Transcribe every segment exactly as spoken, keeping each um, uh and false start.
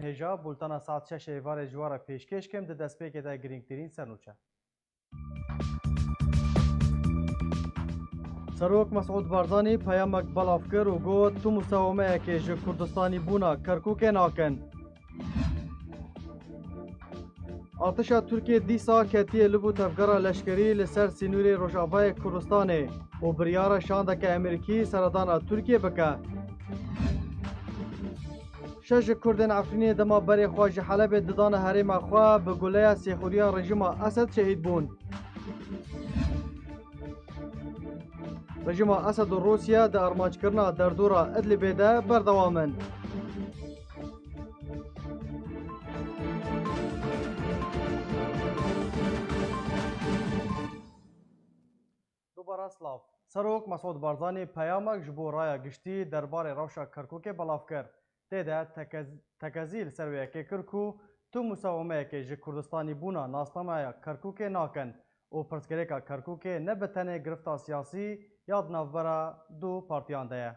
Hêja, bultena saet şeş êvarê ji we re pêşkêş kim, di destpêkê de girîngtirîn sernûçe. Serok Mesûd Barzanî peyamek belav kir û got, tu musewemeyekê ji Kurdistanî bûna Kerkûkê nakin. Artişa Tirkiyê dîsa ketiye li bo tevgera leşkerî li ser sînorê Rojavayê Kurdistanê û biryara şandeke Amerîkî seredana Tirkiyê bike. Şeş ji Kurdên Efrînê dema berê xwe ji Helebê didane herêma xwe, bi guleya sêxuriya rejîma Esed şehîd bûn. Rejîma Esed û Rûsya di armanckirina derdora Idlibê de berdewam in. Dubara silav. Serok Mesûd Barzanî peyamek ji bo raya giştî derbarê rewşa Kerkûkê belav kir. Tê de tekez-, tekezî li ser wê yekê kir ku tu musewemeyekê ji Kurdistanî bûna nasnameya Kerkûkê nakin û pirsgirêka Kerkûkê ne bi tenê girifta siyasî ya di navbera du partiyan de ye.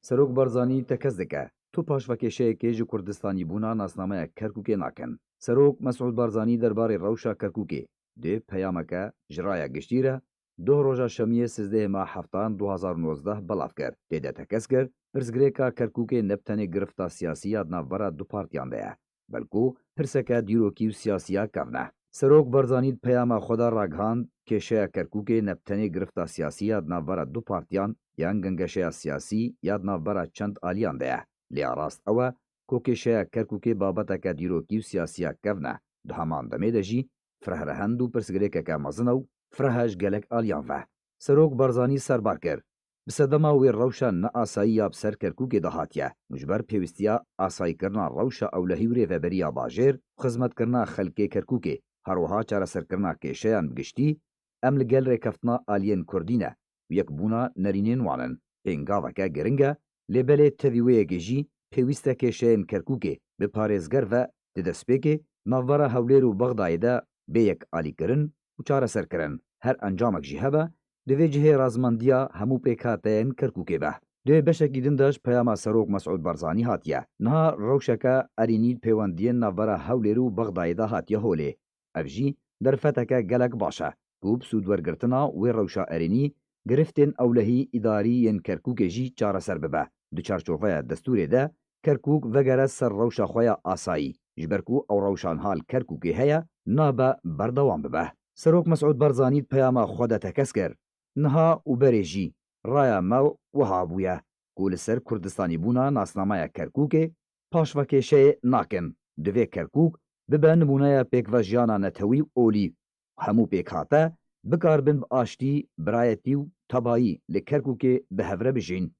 Serok Barzanî tekez dike, tu paşvekêşeyekê ji Kurdistanî bûna nasnameya Kerkûkê nakin. Serok Mesûd Barzanî derbarê rewşa Kerkûkê di peyameke ji raya giştî re, doh roja şemiyê sêzdehê meha heftan du hazar û nozdeh belav kir. Tê de tekez kir, pirsgirêka Kerkûkê ne bi tenê girifta siyasî ya di navbera du partiyan de ye, belku pirseke dîrokî û siyasî ya kevn e. Serok Barzanî di peyama xwe de ragihand, kêşeya Kerkûkê ne bi tenê girifta siyasî ya di navbera du partiyan yan gengeşeya siyasî ya di navbera çend aliyan de ye. Lê ya rast ew e ku kêşeya Kerkûkê babeteke dîrokî û siyasî ya kevn e. Di heman demê de jî fireh rehend û pirsgirêkeke mezin e û fireh e ji gelek aliyan ve. Serok Barzanî serbar kir, bi sedema wê rewşa neasayî ya bi ser Kerkûkê de hatiye û ji ber pêwîstiya asayîkirina rewşa ewlehî û rêveberiya bajêr û xizmetkirina xelkê Kerkûkê, her wiha çareserkirina kêşeyan bi giştî, em li gel rêkeftina aliyên Kurdî ne û yekbûna nerînên wan in. Pêngaveke giring e, lê belê tevî wê yekê jî pêwîst e kêşeyên Kerkûkê bi parêzger ve di destpêkê navbera Hewlêr û Bexdayê de bê yekalîkirin û çareserkirin. Her encamek jî hebe, divê cihê razmandiya hemû pêkhateyên Kerkûkê be. Di beşekî din de ji peyama Serok Mesûd Barzanî hatiye. Niha rewşeke erênî li pêwendiyên navbera Hewlêr û Bexdayê de hatiye holê. Ev jî derfeteke gelek baş e ku bi sûdwergirtina wê rewşa erênî giriftên ewlehî îdarî yên Kerkûkê jî çareser bibe. Di çarçoveya destûrê de Kerkûk vegere ser rewşa xwe ya asayî, ji ber ku ew rewşa niha li Kerkûkê heye, nabe berdewam bibe. Serok Mesûd Barzanî di peyama xwe de tekez kir, niha û berê jî raya me wiha bûye ku li ser Kurdistanîbûna nasnameya Kerkûkê paşvekêşeyê nakin. Divê Kerkûk bibe nimûneya pêkvejiyana netewî û olî. Hemû pêkhate bikaribin bi aştî, birayetî û tebayî li Kerkûkê bi hev re bijîn.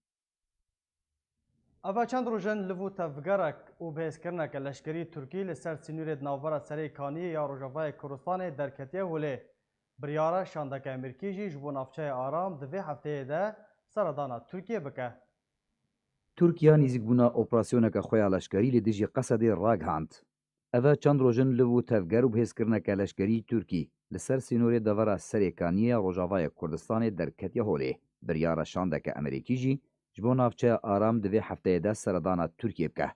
Eva çend roj in liv û tevgerek û bihêzkirineke leşkerî Tirkî li ser sînorê di navbera Serê Kaniyê ya Rojavayê Kurdistanê derketiye holê. Biryar e şandeke Amerîkî jî ji bo navçeya Aram di vê hefteyê de seredana Tirkiyê bike. Tirkiye nêzîkbûna operasyoneke xwe ya leşkerî li dijî Qesedê ragihand. Eve çend roj in liv û tevger û bihêzkirineke leşkerî Tirkî li ser sînorê devera Serê Kaniyê ya Rojavayê Kurdistanê derketiye holê. Biryar e şandeke Amerîkî jî ji bo navçeya Aram di vê hefteyê de seredana Tirkiyê bike.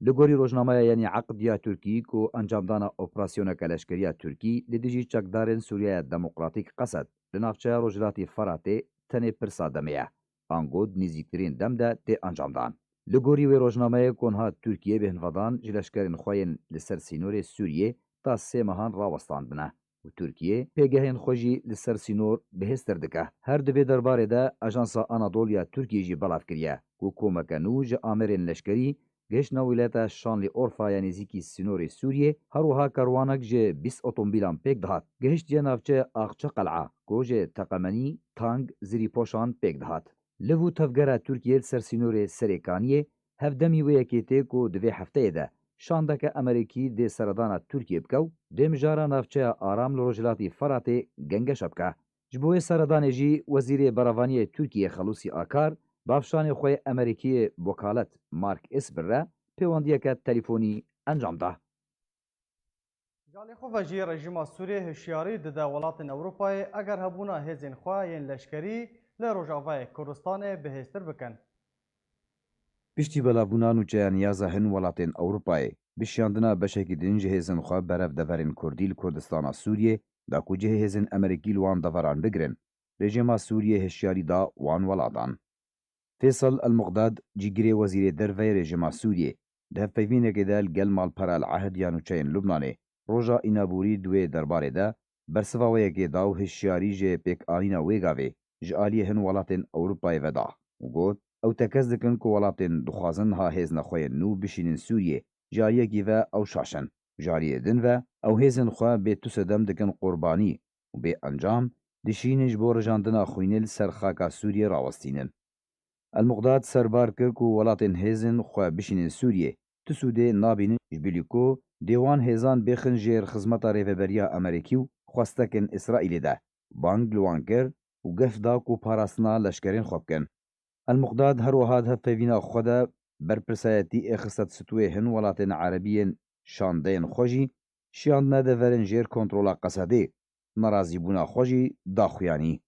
Li gorî rojnameya Yenî Eqd ya Tirkî ku encamdana operasyoneke leşkerî ya Tirkî li dijî çekdarên Sûriyeya Demokratîk Qesed li navçeya Rojhilatî Feratê tenê pirsa demê ye. Ango di nêzîktirîn dem de tê encamdan. Li gorî wê rojnameyê ku niha Tirkiye bêhnvedan ji leşkerên xwe yên li ser sînorê Sûriyê ta sê mehan rawestandine û Tirkiye pêgehên xwe jî li ser sînor bihêztir dike. Her di vê derbarê de Ajansa Anadolu ya Tirkiye jî belav kiriye ku komeke nû ji amerên leşkerî gihiştine wîleta Şanlîorfa ya nêzîkî sînorê Sûriyê, her wiha kerwanek ji bîst otomobîlan pêk dihat. Gihiştiye navçeya Axçeqel'a ku ji teqemenî, tank, zirîpoşan pêk dihat. Liv û tevgera Tirkiyê li ser sînorê Serê Kaniyê hevdemî wê yekê tê ku di vê hefteyê de şandeke Amerîkî dê seredana Tirkiyê bike û dê mijara navçeya Aram li Rojhilatî Feratê gengeşe bike. Ji bo wê seredanê jî Wezîrê Berevaniyê Tirkiyê Xelûsî Akar bi avşanê xwe yê Amerîkî yê wekalet Mark Esper re pêwendiyeke telîfonî encam da. Ji alî xwe ve jî rejîma Sûriyê hişyarî dide welatên Ewropayê, eger hebûna hêzên xwe yên leşkerî li Rojavayê Kurdistanê bihêztir bikin. Piştî belavbûna nûçeya niyaza hin welatên Ewropayê, bi şiyandina beşekî din ji hêzên xwe berev deverên Kurdî li Kurdistana Sûriyê, da ku cihê hêzên Amerîkî li wan deveran bigirin, rejîma Sûriyê hişyarî da wan welatan. Fêsal El-Muqdad, cîgirê wezîrê derve yê rejîma Sûriyê, di hevpeyvînekê de li gel malpera El-Ehd ya nûçeyên Lubnanê, roja Înaborî di wê derbarê de bersiva wê yekê da û hişyarî ji pêkanîna wê gavê ji aliyê hin welatên Ewropayê ve da û got, ew tekez dikin ku welatên dixwazin niha hêzna xwe yên nû bişînin Sûriyê, ji aliyekî ve ew şaş in, ji aliyê din ve ew hêzên xwe bê tu sedem dikin qurbanî û bê encam dişînin ji bo rijandina xwînê li ser xaka Sûriyê rawestînin. El-Muqdad serbar kir ku welatên hêzên xwe bişînin Sûriyê, tu sûdê nabînin ji bilî ku dê wan hêzan bêxin jêr xizmeta rêveberiya Amerîkî û xwestekin Îsraîlê de bang li wan kir û gef da ku parastina leşkerên xwe bikin. El-Muqdad her wiha di hevpeyvîna xwe de berpirsayetî êxiste stûyê hin welatên erebî yên şandeyên xwe jî şiyandine deverên jêr kontrola Qesedê, nerazîbûna xwe jî da xuyanî.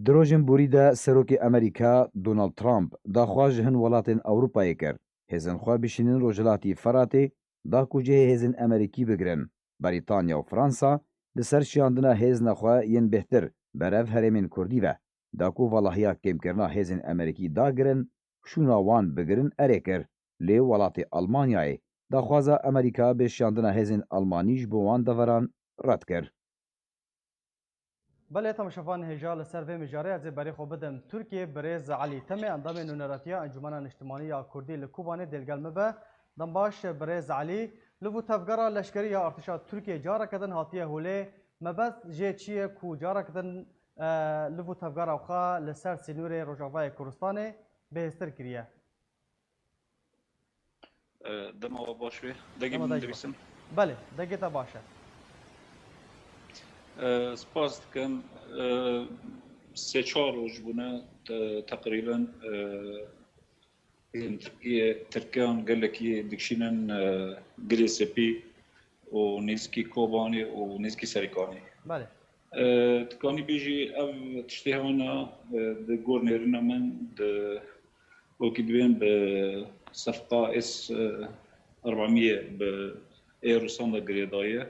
Di rojên borî de Serokê Amerîka Donald Trump daxwaz ji hin welatên Ewropayê kir, hêzên xwe bişînin Rojhilatî Feratê, da ku cihê hêzên Amerîkî bigirin. Brîtanya û Fransa li ser şiyandina hêzna xwe yên bêhtir berev herêmên Kurdî ve, da ku valahiya kêmkirina hêzên Amerîkî dagirin, şûna wan bigirin erê kir. Lê welatê Almanyayê daxwaza Amerîka bê şiyandina hêzên Almanî ji bo wan deveran red kir. Belê, temaşevanên hêja, li ser vê mijarê ez ê berê xwe bidim Tirkiyê. Birêz Elî Temê, endamê Nûneratiya Encûmena Niştimanî ya Kurdî li Kobanê dê li gel me be. Dem baş, birêz Elî. Liv û tevgera leşkerî ya artêşa Tirkiyê careke din hatiye holê. Mebest jê çi ye ku careke din, e, liv û tevgera xwe li ser sînorê Rojavayê Kurdistanê bihêztir kiriye? E, dema we baş be. Degê Dema min degê dibîsim. Belê, degê te baş e. E, spas dikim. E, sê çar roj bûne, te-, teqrîben, e, yên Tirkiye, Tirkan gelekî dikişînin, e, Girê Sepî û nêzîkî Kobanê û nêzîkî Serîkanê. Belê. E, dikanî bêjî ev tiştê hewna, e, di gor nêrîna min di wekî dibên bi sefqa S, e, erbamiyê bi ê Rusan de girêdaye.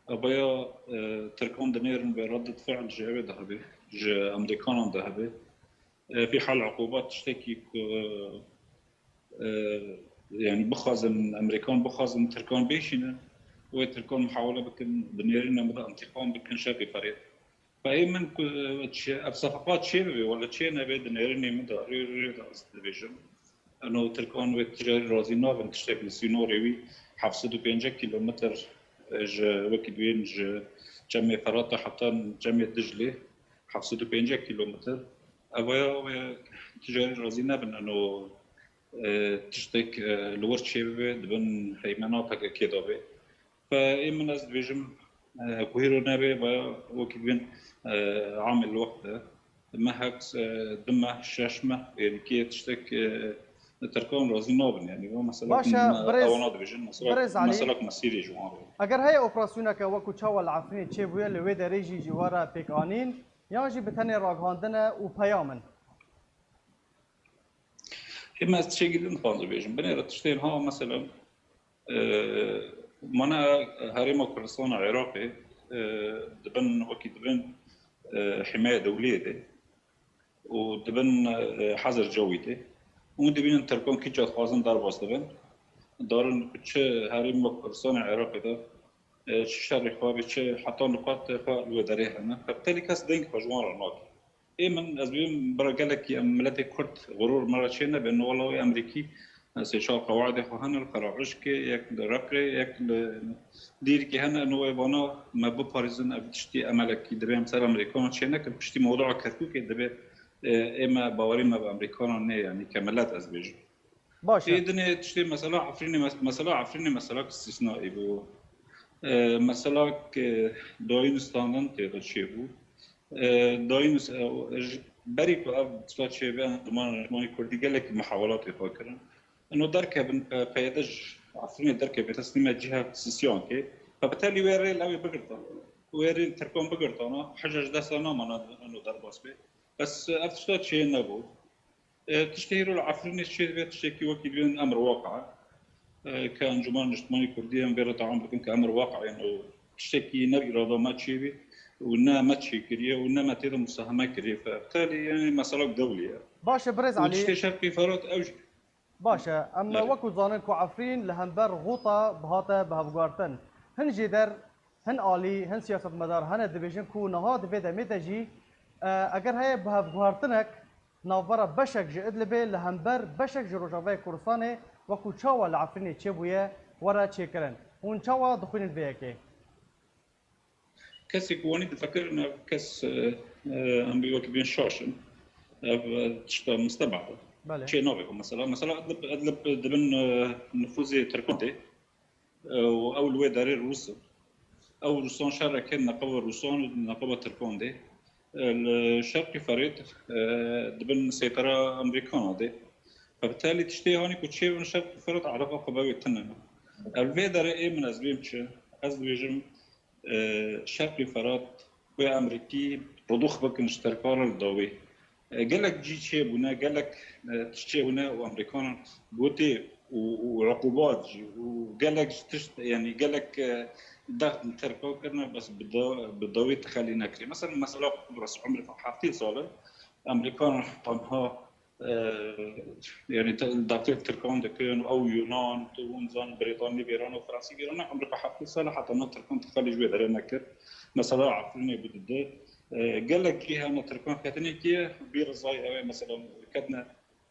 Evaya, e, Tirkan dinêrin ve reddet fiil ji ewê de hebe, ji Amerîkanan de hebe. E, fî hal uqubat tiştekî ku, e, yani bixwazin, Amerîkan bixwazin Tirkan bêşînin, wê Tirkan muhawele bikin, bi nêrîna min de întiqam bikin, şerê ferê. Fe ê min ku, e, çi, ev sefeqat çê bibe, wala çê nebe, di nêrînê min de, rê, rê de ez dibêjim. Eno Tirkan wê ticarî razî nabin, tiştek li sînorê wî heft sed û pêncî kîlometr, e, ji wekî dibên ji Çemê Ferata heta Çemê Diclê, heft sed û pêncî kîlometr. Evaya wê ticarî razî nebin, eno, e, tiştek, e, li wir çêbibe, di bin heymena P K K de be. Fe ê min ez dibêjim, e, ku hîro nebe, veya wekî dibên, e, amê li wext e. Mehek, e, du meh, şeş meh, êdî kê tiştek, e, Tirkan razî nabin. Yani, va mesela Baş e, me, birêz, ewana dibêjin, mesela, birêz Elî. Mesela ku me Sîriyê ji wan re. Eger heye operasyoneke wekû çawa li Efrînê çêbûye, li wê derê jî ji we re pêk anîn, yan jî bi tenê ragihandin e û peyam in? Hê me ez tiştekî din dixwazim bêjim. Binêre tiştên ha, mesela, e, mana Herêma Kurdistana Iraqê, e, dibin, wekî dibin, e, himaye dewleyê de û dibin, e, hezir cewî de. Hûn dibînin Tirkan kîça dixwazin derbas dibin. Darin ku çi Herêma Kurdistana Iraqê de, e, çi şerê xwe be, çi heta niqatê xwe li wê derê hene. Hevtelî kes deng xwe ji wan re nake. Ê min, ez bibim bira gelekî em miletê Kurd xurûr me re çê nebe. Wala wê Amerîkî, e, sê çar qewaidê xwe hene li Qeraxişkê, yek li Reqê, yek li Dîrikê hene. Eno wê vana me biparêzin, ev tiştî emelekî dibe em ser Amerîkanan çê nekin. Piştî mewdua Kerkûkê dibe, e, ê me bawerî me bi Amerîkanan nê, yanî ke milet ez bêjim. Baş e. Ê dinê tiştê mesela Efrînê mes-, mesela Efrînê mesela istisnaî bû. E, mesela ke dayîn standan tê de çêbû. E, dayîn s-, e, ji berî ku ev tişta çêbe, Encuman Encumanî Kurdî gelekî muhawelatê xwe kirin. Ino derkevin, pe-, peyde ji Efrînê derkeve teslîme cîha sisyan ke. Pe bi telî wê rê lewê bigirtan. Wê rê Tirkan bigirtana, hija ji desta namana ino derbas be. Bes ev tişta çê nebû. E, tiştê îro li Efrînê çêdibe tiştekî wekî dibên emr waqe. E, ke Encûmena Niştimanî Kurdî em vê re tewam bikin ke emr waqe yên û tiştekî ne bi îrada me çêbî û ne me çêkiriye û ne me tê de musaheme kiriye. Fe, bi telî, yanî, meselek dewlî ye. Baş e, birêz Û Elî. Tiştê Şerqî Ferat ew jî Baş e, em Belê. wekû zanin ku Efrîn li hember Xûta bihate bihevguhertin. Hin jêder, hin alî, hin siyasetmedar hene dibêjin ku niha di vê demê de jî, e, eger heye bihevguhertinek navbera beşek ji Idlibê li hember beşek ji Rojavayê Kurdistanê wekû çawa li Efrînê çêbûye were çêkirin. Hûn çawa dixwînin vê yekê? Kesê ku wanî difikirin, ev kes, e, e, em bê wekî bên şaş in. Ev, e, tişta mistebad e. Belê. Çê nabe ku mesela, mesela Idlib, Idlib dibin, e, nifûzê Tirkan tê. E, û ew li wê derê Rûs in. Ew Rûsan şereke neqeba Rûsan û neqeba Tirkan dê. E, li Şerqî Ferêt, e, dibin seytera Amerîkana dê. Fe bi telî tiştê hanî ku çêbin Şerqî Ferêt, eleqa xwe bi wê tune ne. Ev vê derê ê min ez bêm çi? Ez dibêjim, e, Şerqî Ferat wê Amerîkî ridûx bikin ji Tirkan re li dawî. E, gelek cî çêbûne, gelek, e, tişt çêbûne û Amerîkanan gotê û, û reqûbat jî û gelek ji tişt, yanî gelek, e, dext li Tirkan kirine, bes bi da-, bi dawî tixelî nekirî. Mesela, mesela Qubrus, umrê xwe heftê sal e, Amerîkanan tanha e, yanî te-, dawetê Tirkan dikin, ew Yunan, tu hûn zan, Brîtanî vêran û Fransî vêran, em rika heftê sal e heta niha Tirkan tixelî ji wê derê nekir. Mesela Efrînê bû dide. E, gelek cî hene Tirkan ketinê kiye, bî rizayê ew ê, mesela ketine,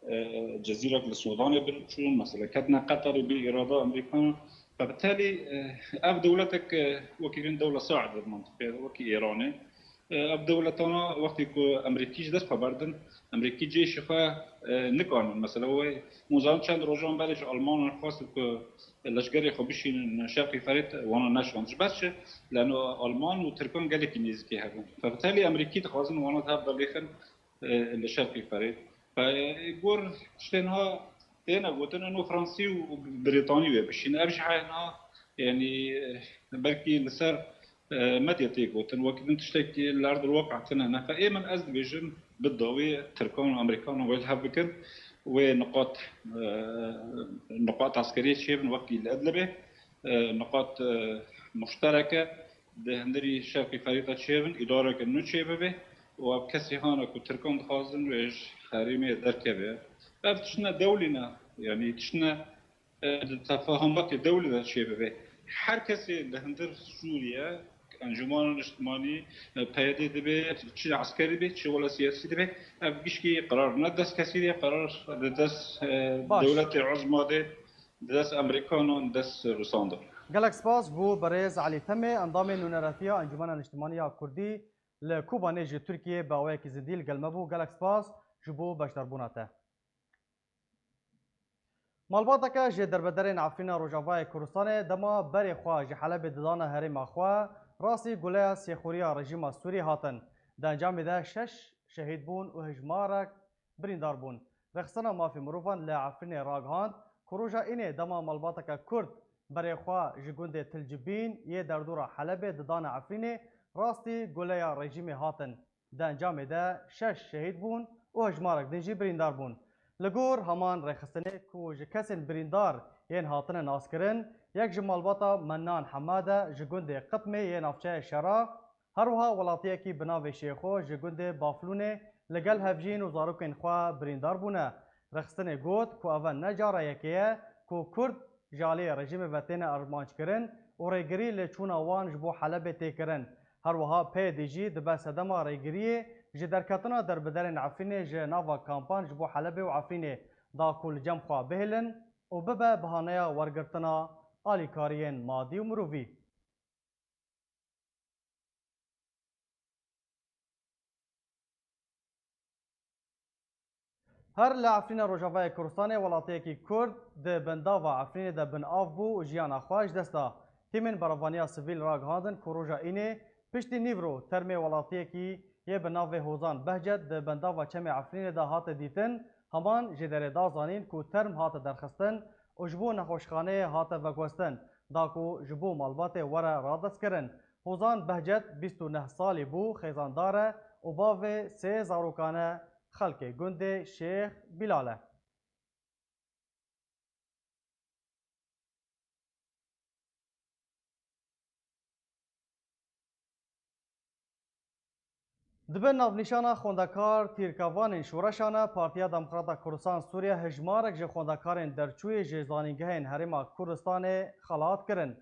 e, cezîrek li Sûdanê bin çûn, mesela ketine Qeterê bî îrada Amerîkan. Fe bi telî, e, ev dewletek, e, wekî vên dewla Said di mantiqê, wekî Îranê. E, ev dewletana wextê ku Amerîkî ji dest xwe berdin, Amerîkî cêşê xwe, e, nikanin. Mesela wê, hûn zanin çend rojan berê ji Almanan xwest ku leşkerê xwe bişînin Şerqî Ferêt, wana neşand. Ji ber çi? Leno Alman û Tirkan gelekî nêzîkî hev in. Fe bi telî Amerîkî dixwazin wana di hev de lêxin, e, li Şerqî Ferêt. Fe, e, gor tiştên ha têne gotin, eno Fransî û Brîtanî wê bişîn. Ev jî heyna, yanî, e, belkî li ser, e, medya tê gotin. Wekî din tiştekî li erd el-waqi tune ne. Fe ê min ez dibêjim, bi dawî Tirkan û Amerîkanan wê li hev bikin. Wê niqat, e, niqat eskeriyê çêbin wekî li Idlibê. E, niqat, e, muştereke di hundirî Şerqî Ferêt de çêbin, îdareke nû çêbibe û ev kesê hane ku Tirkan dixwazin wê ji herêmê derkeve. Ev tiştine dewlî ne, yanî tiştine, e, di tefahumatê dewlî de çêbibe. Her kesê li hundir Sûriye, Encûmana Niştimanî, e, P Y D dibe, çi eskerî be, çi wela siyasî dibe, ev gişkî qerar ne dest kesî de, qerar di dest, e, Baş. dewletê uzma de, di dest Amerîkanan, dest Rûsan de. Gelek spas bo berêz Elî Temê, endamê nûneretiya Encûmena Niştimanî ya Kurdî li Kobanê ji Tirkiyê bi awayekî zindî li gel me bû. Gelek spas ji bo beşdarbûna te. Malbateke ji derbederên Efrîna Rojavayê Kurdistanê dema berê xwe ji Helebê didana herêma xwe, rastî guleya sêxuriya rejîma Sûrî hatin. Di encamê de şeş şehîd bûn û hejmarek birîndar bûn. Rêxistina Mafê Mirovan li Efrînê ragihand ku roja Înê dema malbateke Kurd berê xwe ji gundê Til Cibîn yê derdora Helebê didana Efrînê, rastî guleya rejîmê hatin. Di encamê de şeş şehîd bûn û hejmarek din jî birîndar bûn. Li gor heman rêxistinê ku ji kesên birîndar yên hatine naskirin, yek ji malbata Mennan Hemad e ji gundê Qitmê yê navçeya Şera, her wiha welatiyekî bi navê Şêxo ji gundê Baflûnê li gel hevjîn û zarokên xwe birîndar bûne. Rêxistinê got ku eve ne cara yekê ye ku Kurd ji aliyê rejîmê ve têne armanckirin û rêgirî li çûna wan ji bo Helebê tê kirin. Her wiha P Y D jî dibe sedema rêgiriyê ji derketina derbiderên Efrînê ji nava kampan ji bo Helebê û Efrînê da ku li cem xwe bihêlin û bibe bihaneya wergirtina alîkariyên madî û mirovî. Her li Efrîna Rojavayê Kurdistanê welatiyekî Kurd di bendava Efrînê de bin av bû û jiyana xwe ji dest da. Tîmên berevaniya sivîl ragihandin ku roja Înê piştî nîvro termê welatiyekî yê bi navê Hozan Behcet di bendava Çemê Efrînê de hate dîtin, heman jêderê da zanîn ku term hate derxistin û ji bo nexweşxaneyê hate veguhestin, da ku ji bo malbatê were radestkirin. Hozan Behcet bîst û neh salî bû, xêzandar e û bavê sê zarokan e. xelkê gundê Şêx Bîlal e. Di bin navnîşana xwendekar tîrkevanên şoreşan e, Partiya Demokrata Kurdistan Sûriye hejmarek ji xwendekarên derçûyê ji zanîngehên Herêma Kurdistanê xelat kirin.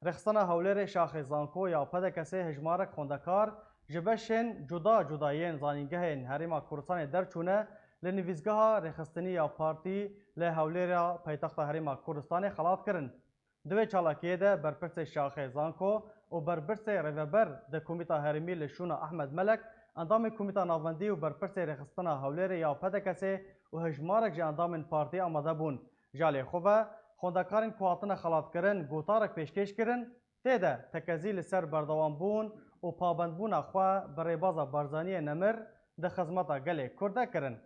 Rêxistina Hewlêrê Şaxê Zanko ya P D K S'ê hejmarek xwendekar ji beşên cuda cuda yên zanîngehên Herêma Kurdistanê derçûne, li nivîsgeha rêxistinî ya partî li Hewlêra paytexta Herêma Kurdistanê xelat kirin. Di vê çalakiyê de berpirsê Şaxê Zanko û berpirsê rêveber di Komîta Herêmî li şûna Ehmed Melek, endamê Komîta Navendî û berpirsê rêxistina Hewlêrê ya P D K S'ê û hejmarek ji endamên partî amade bûn. Ji alê xwe ve, xwendekarên ku hatine xelatkirin gotarek pêşkêş kirin, tê de tekezî li ser berdewambûn û pabendbûna xwe bi rêbaza Barzaniyê nemir di xizmeta gelê Kurd de kirin.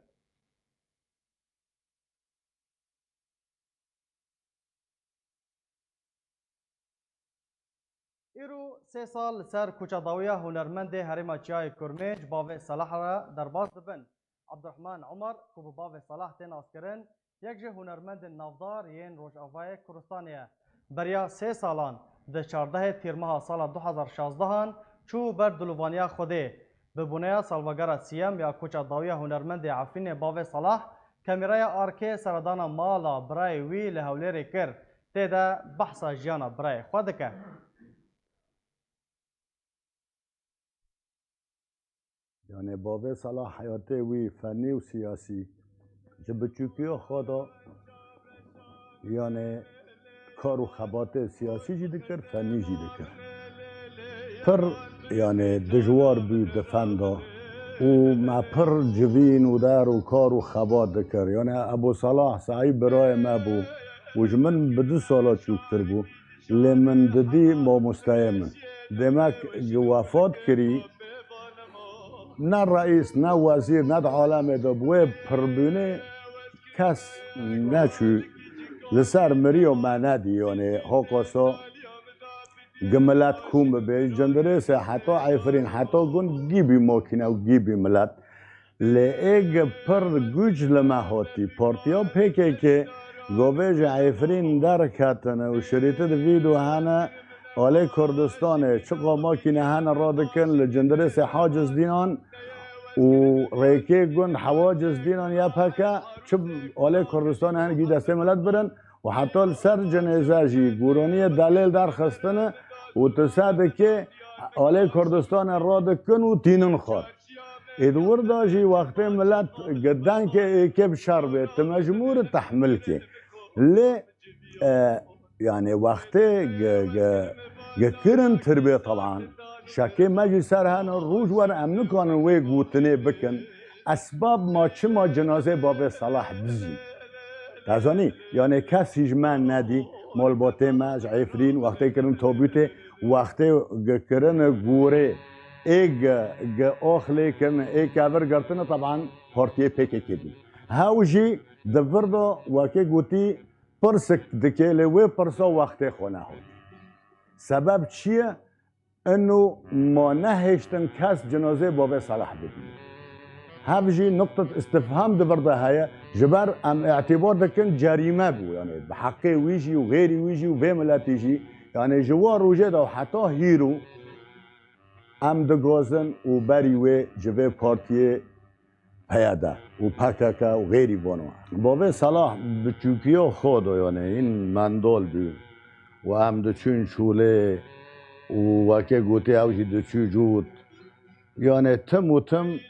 Îro sê sal li ser Kuça Dawiya hunermendê Herêma Çiyayê Kurmênc Bavê Selah re derbas dibin. Abdurrahman Umar, ku bi Bavê Selah tê naskirin, yek ji hunermendên navdar yên Rojavayê Kurdistanê ye. Beriya sê salan, di çardehê Tîrmeha sala du hezar şazdehan çû ber dilovaniya Xwedê. Bi boneya salvegera siyem ya Kuça Dawiya hunermendê Efrînê Bavê Selah, kamêraya arkê seredana mala birayê wî li Hewlêrê kir. Tê de behsa jiyana birayê xwe dike. Yanê Bavê Selah heyatê wî fenî û siyasî ji biçûkiya xwe de, yanê kar û xebatê siyasî jî dikir, fenî jî dikir. Pir, yanê dijwar bû di fen de û me pir civîn û der û kar û xebat dikir. Yanê Ebû Selah Seîd birayê me bû û ji min bi du sala çûktir bû. Lê min didî mamosteyê min. Demek gi wefat kirî, ne reîs, ne wezîr, ne di alemê de bi wê pirbûnê kes neçû li ser miriyo me nedî, yanê hoqasa gi milet kûm bibe. Cindirêsê heta Efrîn, heta gund gîbî makîne û gîbî milet. Lê êg pir guc li me hatî. Partiya P K K gavê ji Efrîn derketine û şirîtî di vî du hene alê Kurdistanê. Çiqa makîne hene radikin li Cindirêsê Haciz Dînan û rêkê gund Hewaciz Dînan Y P K çi alê Kurdistanê hene gî destê milet birin û heta li ser cinêze jî gûraniyê delêl derxistine û tu se dikê alê Kurdistanê radikin û tînin xwar. Ê di wir de jî wextê milet gi denkê êkê bi şer bê, tu mecbûr î tehmil kê. Lê, e, yanê wextê gi, gi, gi kirin tirbê teban, şekê me jî ser hene, roj were em nikanin wê gotinê bikin. Esbab ma çima cinazê Bavê Selah dizî? Te zanî, yanê kes hîj me nedî, malbatê me ji Efrîn, wextê kirin tabûtê, wextê gi kirin gorê, ê gi, gi ax lê kirin, ê kevir girtine, teban partiyê P K K bû. Hew jî di vir de wekê gotî pirsik dike, lê wê pirsa wextê xwe nehot. Sebeb çi ye? Ino ma nehêştin kes cinazê Bavê Selah bibîne. Hev jî nuqtet istifham di vir de heye, ji ber em îtîbar dikin cerîme bû, yanî bi heqê wî jî û xêrî wî jî û vê miletî jî, yanî ji wa rojê de û heta hîro em digozin û berî wê ji vê partiyê P Y D û P K K û xêrî vano. Bavê Selah biçûkiya xwe de, yanî hîn mendal bû û em diçûn şûlê û weke gotê ew jî diçû cût. Yanî tim û tim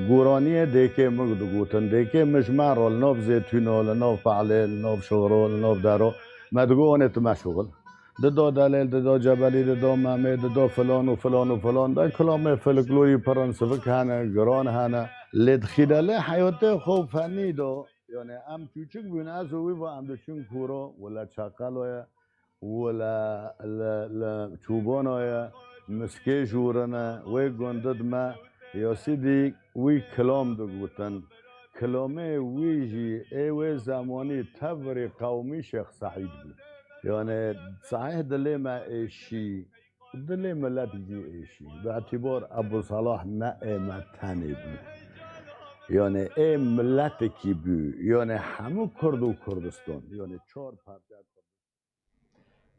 goraniyê dêkê min digotin. Dêkê min ji me re li nav Zêtûna, li nav Pehlê, li nav Şoro, li nav Dero me digot, "Anê tu me şuxil." Dida delêl, dida cebelî, dida memê, dida filan û filan û filan. De kilamê folklorî pir in, sivik hene, giran hene. Lê di xîdelê heyatê xwe û fenî de, yanî em çûçik bûn, ez û wî va em diçûn kûro, wila çaqelo ye, wila li, li çûbana ye, miskê jûrine, wê gundid me, ya sîdî wî kilam digotin. Kilamê wî jî ê wê zemanî tevirê qewmî Şêx Seîd bû. Yanî sehîh dilê me êşî, dilê milet jî êşî. Bi îtîbar Ebû Selah ne ê me tenê bû. Yanî ê miletekî bû, yanî hemû Kurd û Kurdistan, yanî çar partiya Kurd.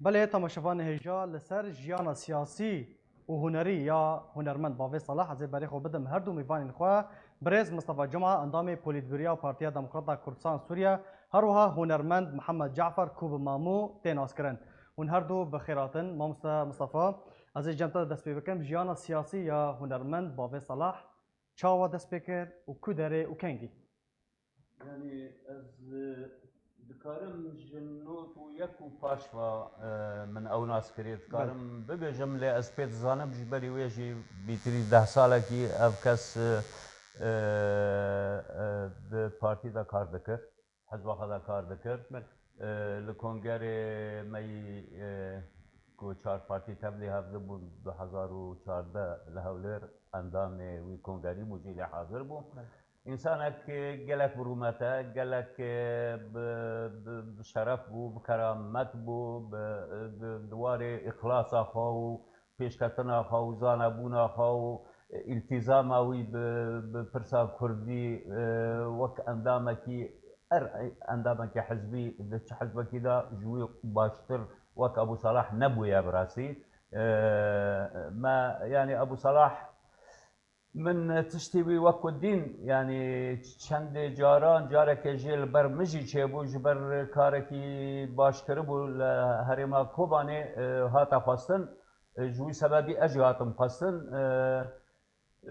Belê, temaşevanê hêja, li ser jiyana siyasî û hunerî ya hunermend Bavê Salah ez ê berê xwe bidim her du mêvanên xwe, birêz Mistefa Cuma, endamê Polîtbûroya Partiya Demokrata Kurdistan Sûriye, her wiha hunermend Mihemed Cafer ku bi Mamû tê naskirin. Hûn her du bi xêr hatin. Mamoste Mistefa, ez ê cem te de dest pê bikim. Jiyana siyasî ya hunermend Bavê Salah çawa dest pê kir û ku derê û kengî? Yanî ez, e, dikarim ji not û yek û paş ve, e, min ew nas kiriye. Belê. Dikarim bibêjim, lê ez pê dizanim ji berî wê jî bîtirî deh salekî ev kes, e, e, e, di partî de kar dikir. Hizba xwe de kar dikir. Belê. E, li kongerê me yî, e, ku çar partî tevlî hevdibûn du hezar û çardeh li Hewlêr endamê wî kongerî bû, jî lê hazir bû. Belê. Însanek gelek bi rûmet e, gelek bi, bi, bi şeref bû, bi keramet bû, bi, bi, di warê îxlasa xwe û pêşketina xwe û zanebûna xwe û îltîzama wî bi, bi pirsa kurdî, e, wek endamekî, her endamekî hizbî, di çi hizbekî de ji wî baştir wek Ebû Salah nebûye bi rastî. E, me, yanî Ebû Salah Min tiştî wî wek ku dîn, yanî çendê caran, carekê jê li ber min jî çêbû, ji ber karekî baş kiribû li herêma Kobanê, e, hate xwestin. E, ji wî sebebî ez jî hatim xwestin. E,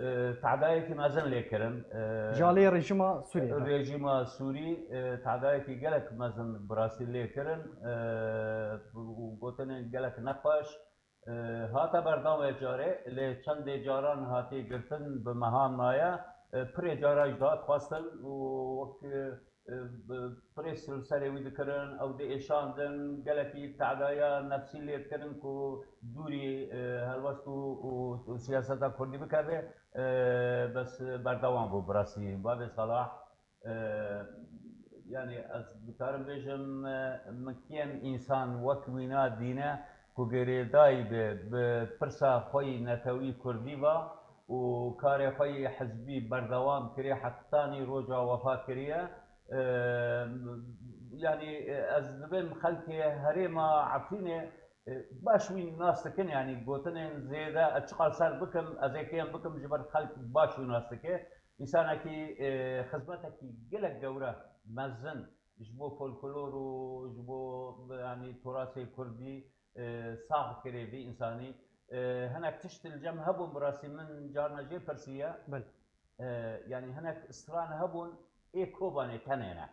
e, tadayekî mezin lê kirin. E, Ji alî rejîma Sûriyê ve. Rejîma Sûrî, e, tadayekî gelek mezin bi rastî lê kirin. E, û gotinên gelek nexweş. E, hate berdam vê carê, lê çendê caran hatiye girtin, bi mehan maye. E, pirê cara jî dihat xwestin û wek, e, bi, prês li serê wî dikirin, ew diêşandin, gelekî tedaya nefsî lê dikirin ku dûrî, e, helwest û, û, û siyaseta kurdî bikeve. E, bes berdewam bû bi rastî. Bavê Salah, E, yanî ez dikarim bêjim, e, min kêm însan wek wîna dîne ku girêdayî be bi pirsa xwe yî netewî kurdî ve û karê xwe yî hizbî berdewam kiriye, hetanî roja wefa kiriye. E, yanî, e, ez dibêm xelkê herêma Efrînê, e, baş wî nas dikin, yanî gotinên zêde ez çiqas ser bikim, ez ê kêm bikim, ji ber xelk baş wî nas dike. Însanekî, e, xizmetekî gelek gewre, mezin ji bo folklor û ji bo, yanî, torasê kurdî, e, sax kirê vî însanî. E, hinek tişt li cem hebûn, bi rastî min carna jê pirsiye. Belê. E, yanî hinek stran hebûn, ê Kobanê tenê ne.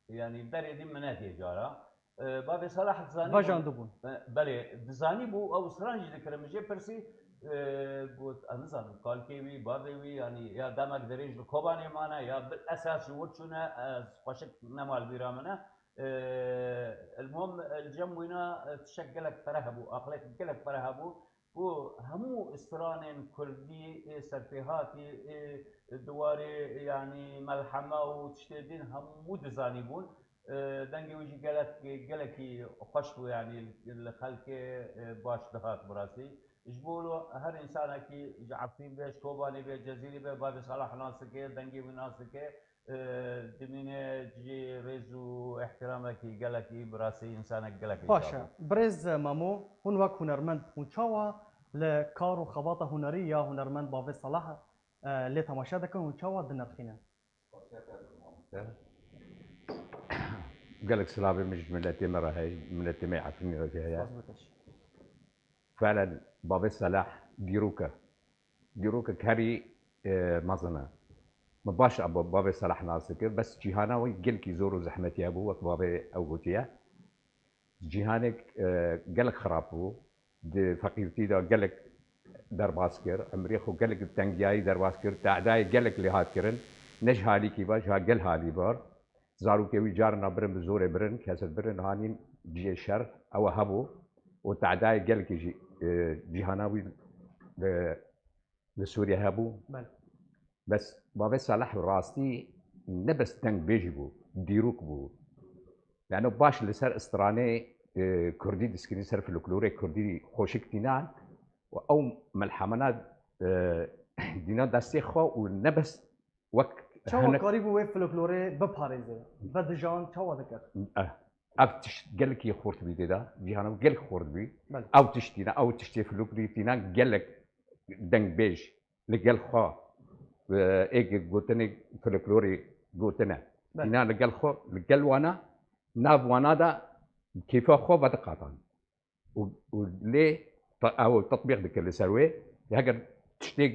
Yanî berê dî min nediye cara. E, Bavê Salah dizanî bû. Vejandibûn. E, belê, dizanî bû, ew stran jî dikirin. Min jê pirsî, e, got, ez nizanim, kalkê wî, bavê wî, yanî ya demek dirêj li Kobanê mane, ya bil esas ji wir çûne, ez xweşik nema li bîra min e. E, el muhim, el cem wîna, e, tiştek gelek fereh hebû, aqilek gelek fereh hebû. Ku hemû stranên kurdî, ê serpêhatî, ê di warê, yanî, melhema û tiştê din hemû dizanîbûn. E, dengê wî jî gelek, gelekî xweş bû, yanî, li xelkê, e, baş dihat bi rastî. Ji bo her însanekî ji Efrîn be, ji Kobanê be, Cezîrî be, Bavê Salah nas dike, dengê wî nas dike. E, dimîne cihê rêz û îhtîramekî gelekî, bi rastî însanek gelekî Baş e. Birêz Memo, hûn wek hunermend, hûn çawa li kar û xebata hunerî ya hunermend Bavê Salah, e, lê temaşe dikin, hûn çawa dinirxînin? Gelek silavê min ji miletê me re heye, miletê me Efrînê re jî heye. Spas bikeş. Felen Bavê Salah dîrok e. Dîrokek herî, e, mezin e. Min baş a ba-, Bavê Salah nas dikir, bes cîhana wî gelkî zor û zehmetî hebû, wek bavê ew gotiye. Cîhanek, e, gelek xirab bû. Di feqîrtî de gelek derbas kir. Emrê xwe gelek di tengiyayî derbas kir. Tedayê gelek lê hat kirin. Ne ji halîkî ve, ji ha gel halî ve. Zarokê wî carna birin, bi zorê birin, kesir birin, hanîn cihê şer, ew hebû û tedayê gelekî jî, e, cîhana wî li, li Sûriye hebû. Belê. Bes Bavê Salih rastî ne bes dengbêjî bû, dîrok bû. Yani baş li ser stranê, e, kurdî diskirî, ser folklorê kurdî xweşik tînan û ew melhemena, e, dîna destê xwe û ne bes wek Çawa Hinek karîbû wê folklorê biparêze? Vedijan çawa dikir? Eh, ev tişt gelekî xurt bî tê de, cîhana gelek xurt bî. Belê. Ew tiştî ne, ew tiştê folklorî tîne gelek dengbêj li gel xwe, e, ê gotinê folklorê gotine. Belê. Tîne li gel xwe, li gel wana, nav wana de kêfa xwe vediqatan. Û, û lê ta-, ew tetbîq dike li ser wê. Heger tiştê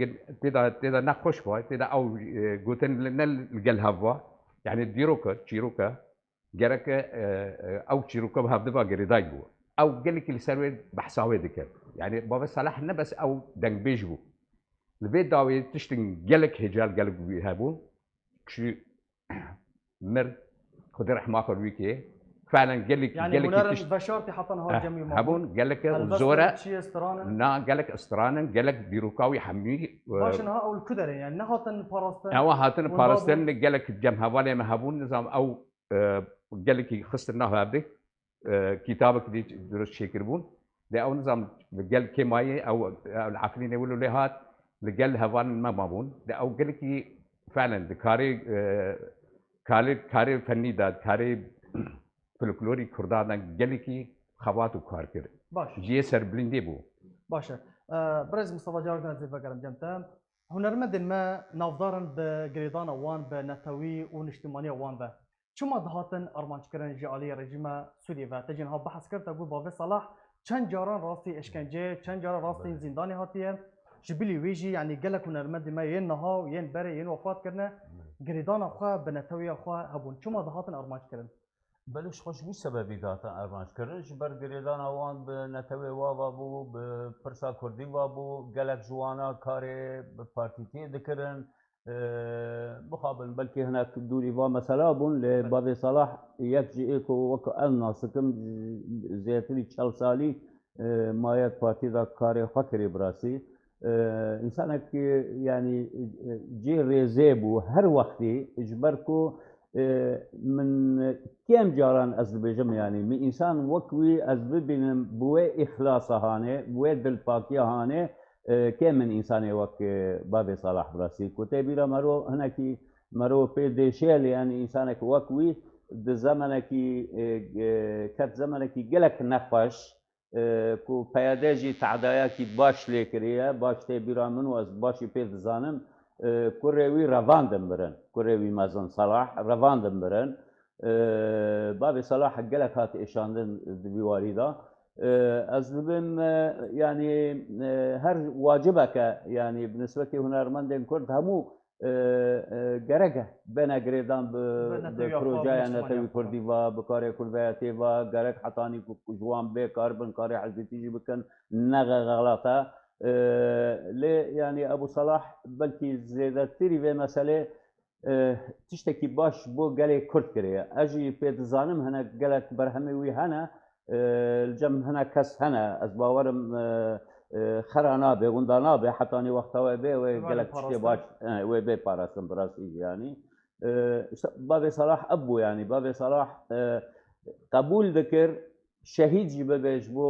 tê de, tê de nexweş ba, tê de ew, e, gotin li, ne li gel hev va. Yani dîroke, çîroke, gereke, e, e, ew çîroke bi hev diva girêdayî bû. Ew gelekî li ser wê behsa wê dike. Yani Bavê Salah ne bes ew dengbêj bû. Li vê dawê tiştin gelek hêcal gelek wî hebûn. Çi mir, Xwedê rehma xwe li wî kê. Felen gelek, Yani gelekî hunerin tişt veşartî heta niha Eh, cem wî hebûn, mabûn. Gelek Helbest zor e. Çi ye, stran in? Na, gelek stran in, gelek dîroka wî hemî, e, Baş e, niha ew li ku derê, yani nehatin parastin? Ewa hatin Hûn parastin, babûn? Gelek cem hevalê me hebûn, nizam ew, e, gelekî xistin nav hevdik. E, kitabek dî dirust çêkiribûn. De ew nizam gel kê mayê, ew, ew li Efrînê wilo lê hat, li gel hevalên me mabûn. De ew gelekî felen di karê, e, karê, karê fennî de, karê folklorî kurdan de gelekî xebat û kar kir. Baş. Ji yê serbilindê bû. Baş e. E, Birêz Mustafa, carek din ez ê vegerim cem te. Hunermendên me navdar in bi girêdana wan, bi netewî û niştimaniya wan ve. Çima dihatin armanc kirin ji aliyê rejîma Sûriyê ve? Te jî niha behs kir, te got Bavê Salah çend caran rastî eşkence, çend caran rastî Belê. Zîndanê hatiye. Ji bilî wê jî, yanî gelek hunermendê me yên niha û yên berê yên wefat kirine, Belê. Girêdana xwe bi netewiya xwe hebûn. Çima dihatin armanc kirin? Belê, ji xwe ji wî sebebî dihatin armanc kirin. Ji ber girêdana wan bi netewê wa ve bû, bi pirsa kurdî ve bû, gelek ji wana karê bi partîtiyê dikirin. Ee, mixabin belkî hinek dûrî va mesela bûn, lê Belê. Bavê Salah yek ji ê ku wek ez nas dikim, zêtirî çel salî, e, maye di partî de karê xwe kirî bi rastî. E, însanek, e, yanî, e, cê rêzê bû her wextî, ji ber ku, e, min kêm caran ez dibêjim, yanî min însan wek wî ez bibînim bi wê îxlasa hanê, bi wê dilpakiya hanê, e, kêm in însanê wek, e, Bavê Salah bi rastî. Ku tê bîra mero hinekî, mero pê dêşe lê, yanî însanek wek wî di zemenekî, e, e, ket zemenekî gelek nexweş, e, ku P Y D jî tehdayekî baş lê kiriye, baş tê bîra min û ez baş jî pê dizanim, e, kurê wî revandin mirin. Kurê wî mezin Salah revandin mirin. E, Bavê Salah gelek hat êşandin di vî warî de. E, ez dibim, e, yanî, e, her wacibeke, yanî bi nisbetî hunermendên Kurd hemû, e, e, gerek bêne girêdan bi, Bi bi netewiya xwe, bi projeya niştimaniya netewî xwe. Kurdî ve, bi karê Kurdayetê ve, gerek hetanî ku, ku ji wan bê karibin karê hizbîtî jî bikin, ne xelat e. E, lê, yanî Ebû Salah belkî zêdetirî vê meselê, e, tiştekî baş bo gelê Kurd kiriye. Ez jî pê dizanim hinek gelek berhemê wî hene, e, li cem hinek kes hene. Ez bawerim, e, e, xera nabe, winda nabe, hetanî wexta we bê, wê Wê gelek tiştê parastin. Baş, e, wê bê parastin bi rastî jî yanî. E, işte, Bavê Salah ev bû yanî. Bavê Salah, e, qebûl dikir, şehîd jî bibe ji bo,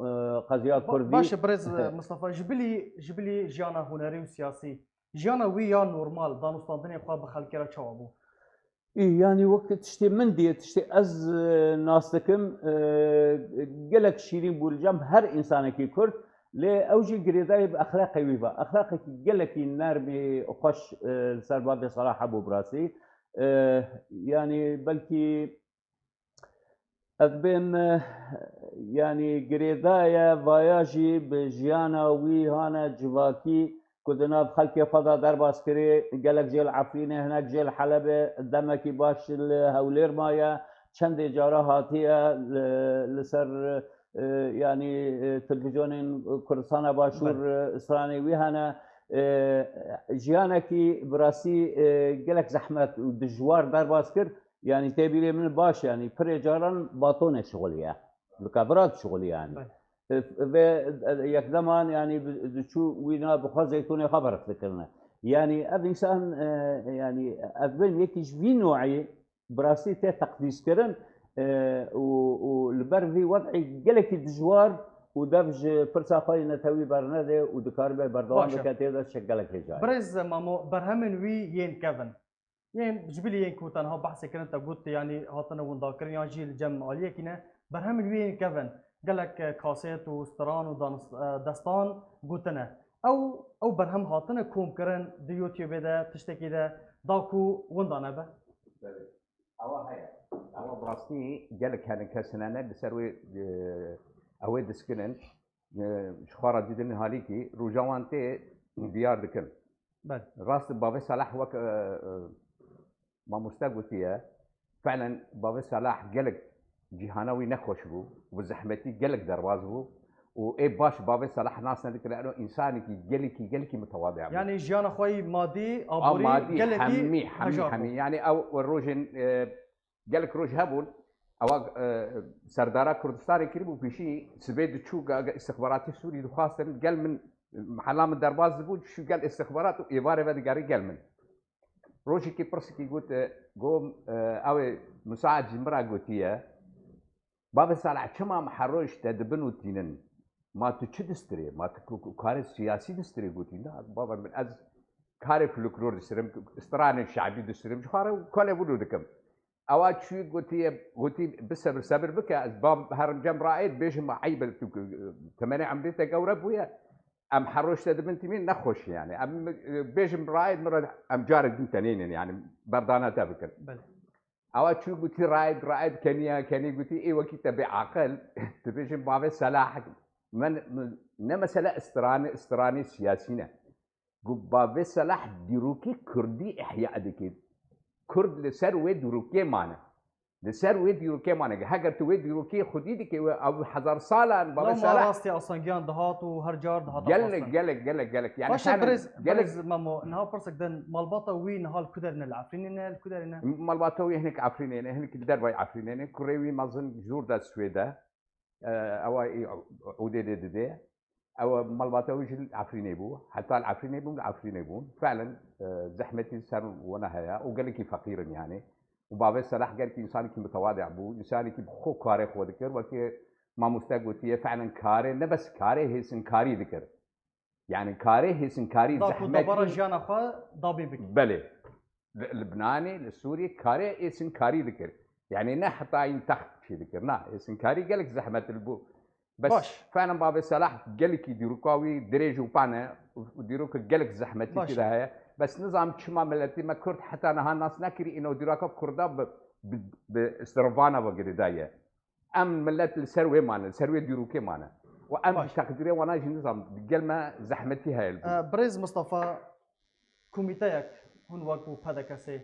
e, qeziya Ba-, Kurdî. Baş e, Birêz, e, Mustafa, ji bilî, ji bilî jiyana hunerî û siyasî, jiyana wî ya normal, danûstandinê xwe bi xelkê re çawa bû? Î, yanî wek tiştê min dî, tiştê ez, e, nas dikim, e, gelek şîrîn bû li cem her însanekî Kurd, lê ew jî girêdayî bi exlaqê wî ve. Exlaqekî gelekî nermî û xweş, e, li ser Bavê Salah hebû bi rastî. E, yanî belkî Ez bêm, eh, yanî girêdaye vaya jî bi jiyana wî hane civakî ku di nav xelkê xwe de derbas kirî, gelek jê li Efrînê, hinek jê li Helebê, demekî baş li Hewlêr maye, çendê cara hatiye li, li ser, eh, yanî, eh, televîzyonên Kurdistana Başûr, Belê. Eh, stranê wî hene. Eh, jiyanekî bi rastî, eh, gelek zehmet û dijwar derbas kir. Yanî tê bîrê min baş, yanî pirê caran batonê şixuliye. Li kevira dişixulî yanî. Belê. E, ve, e, yekdeman yanî bi, diçû wîna bi xwe zeytûnê xwe berf dikirine. Yanî ev însan, e, yanî ev bên yekî ji vî no'î bi rastî tê teqdîs kirin, e, û, û li ber vî wed'î gelekî dijwar û dev ji pirsa xwe yê netewî bernede û dikaribe berdewam Baş e. Bike tê de çek gelek hêja ye. Birêz Mamo, berhemên wî yên kevin. Yên ji bilî yên ku tenha behsê kirin te got, yanî hatine windakirin yan jî li cem aliyekî ne, berhemên wî yên kevin gelek, e, kaset û stiran û danis-, e, destan gotine. Ew, ew berhem hatine kom kirin di YouTubeê de, tiştekî de, da ku winda nebe? Belê. Ewa heye. Ewa bi rastî gelek hene kes hene ne li ser wê, e, ew ê diskinin. E, ji xwe re didin halîkî roja wan tê diyar dikin. Belê. Rast bavê Salah wek, e, e, mamoste gotiye, felen bavê Salah gelek cîhana wî nexweş bû, bi zehmetî gelek derbaz bû û ê baş bavê Salah nas nedikir, eno însanekî gelekî, gelekî mitewadi bû. Yanî jiyana xwe yî madî, A aborî, madî, gelekî hemî, hemî, hejar hemî. Bû. Yanî ew rojên, e, gelek roj hebûn, ewa, e, serdara Kurdistanê kiribû pêşî, sibê diçû ge-, ge-, îstixbaratî Sûrî dixwastin, gel min, mehela min derbaz dibû, diçû gel îstixbarat û êvarê vedigerî gel min. Rojekî pirsekî got, e, got, e, ew ê Musaad ji min re gotiye, Bavê Salih, çima em her roj te dibin û tînin? Ma tu çi distirê? Ma tu ku-, ku-, karê siyasî distirê? Gotî, na, baba min, ez karê folklor distirim, stranên şe'bî distirim, ji xwe re kolê wilo dikim. Ewa çû gotiye, gotî, bisebir, sebir bike, ez ba herim cem raê, bêjim, ma eyb e, tu, temenê emrê te gewre bûye. Em her roj te dibin tîmî, nexweş e yani. Em, e, bêjim raê, min re em carek din tenênin yani, berdana te bikin. Belê. Ewa çû gotî, raê, raê, keniya, kenî gotî, ê wekî te bê aqil, dibêjin bavê Selah, men, ne mesele stranê, stranê siyasî ne. Got, bavê Selah dîrokê Kurdî ihya dike. Kurd li ser wê dîrokê mane. Li ser wê dîrokê mane. Heger tu wê dîrokê xwedî dike, wê ew hezar salan, bavê Lewma Selah. Rastî Asangiyan dihat û her car dihat Gelek, xwestin. Gelek, gelek, gelek. Yani Baş e, sen birêz, gelek birêz Memo, niha pirsek din, malbata wî niha li ku derê ne, li Efrînê ne, li ku derê ne? Malbata wî hinek Efrînê ne, hinek li dervayî Efrînê ne. Kurê wî mezin jor de Swêd e. E, ewa ê Ûdê lê didê. Ew malbata wî jî li Efrînê bû. Heta li Efrînê bûn, li Efrînê bûn. Felen, e, zehmetî ser wana heye û gelekî feqîr in yani. Û bavê Selah gelkî însanekî mitewadi bû, însanekî bi xwe karê xwe dikir, wekî mamoste gotiye, felen karê, ne bes karê, hêsinkarî dikir. Yani karê hêsinkarî, Da ku zehmetî dabara jiyana xwe dabî bike. Belê. Li Libnanê, li Sûriyê karê êsinkarî dikir. Yani ne heta yîn text çê dikir. Na, êsinkarî gelek zehmet li bû. Bes Baş. Fenem bavê Selah gelekî dîroka wî dirêj û pane, dîroka gelek zehmetî Baş. Tê de heye. Bes nizam çima miletî me Kurd heta niha nas nekirî, îno dîroka Kurda bi, bi, bi istirvana ve girêdaye. Em milet li ser wê mane, li ser wê dîrokê mane. Û em Baş. Ji teqdîrê wana jî nizam, gel me zehmetî heye li bû. E, Birêz Mistefa, komîteyek hûn wek ku P D K S,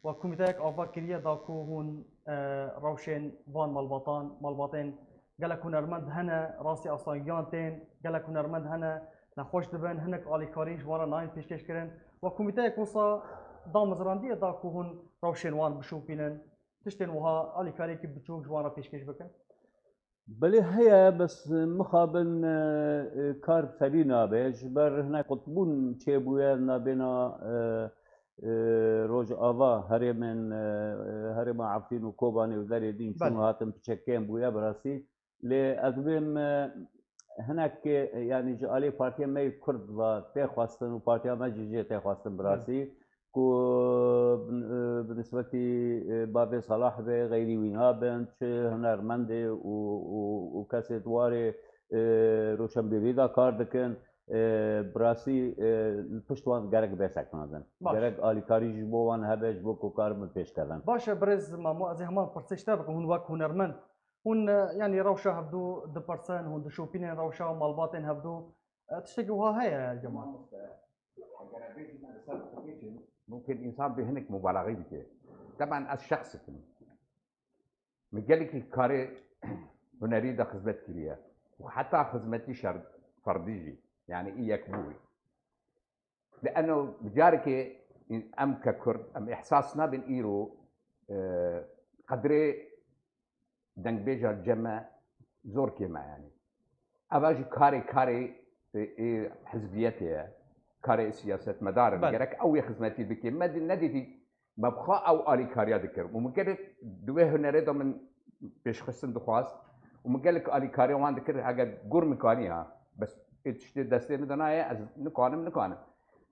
we komîteyek ava kiriye da ku hûn, e, rewşên van malbatan, malbatên gelek hunermend hene, rastî asangiyan tên, gelek hunermend hene, nexweş dibin, hinek alîkarî ji wan re nayên pêşkêş kirin. We komîteyek wisa damezrandiye da ku hûn rewşên wan bişopînin. Tiştên wiha alîkariyekî biçûk ji wan re pêşkêş bikin? Belê heye, bes mixabin, e, e, kar ferî nabe. Ji ber hinek qutbûn çêbûye nabêna, e, e, Rojava herêmên, e, e, herêma Efrîn û Kobanê û derê din çûn Belê. Hatin piçekên bûye bi rastî. Lê ez dibêm, e, hinek, e, yanî ji alî partiya me yê Kurd ve tê xwestin û partiya me jî jê tê xwestin bi Belê. Rastî ku bi, e, bi nisbetî, e, bavê Salah be, xeyrî wî nabin, çi hunermendê û, û, û kesê di warê, e, roşenbîrî de kar dikin, e, bi rastî, e, li pişt wan gerek bê sekinandin. Baş. Gerek alîkarî ji bo wan hebe ji bo ku karibin pêşkevin. Baş e, birêz Mamo, ez ê heman pirsê ji te bikim, hûn wek hunermend Hûn, e, yanî rewşa hevdû dipirsin, hûn dişopînin rewşa malbatên hevdû, e, tiştekî wiha heye, Cemal? Mamoste, eger em bêjin em li ser xwe bêjin, mumkin însan bê hinek mubalaxî bike. Teban ez şexsek im. Min gelekî karê hunerî de xizmet kiriye. Û heta xizmetî şer-, ferdî jî. Yanî î yek bû. Li eno carekê em ke Kurd, em îhsas nabin îro, e, qedrê dengbêja cem e zor kêm e yanî. Eva jî karê, karê, e, e, hizbiyetê ye. Karê siyasetmedar in. Belê. Gerek ew ê xizmetî bike. Me di-, nedîtî Me bi xwe ew alîkariya dikir. Û min gelek di wê hunerê de min pêşxistin dixwast. Û min gelek alîkariya wan dikir, heger gur min kanî ha. Bes ê tiştê destê min de nayê, ez nikanim, nikanim.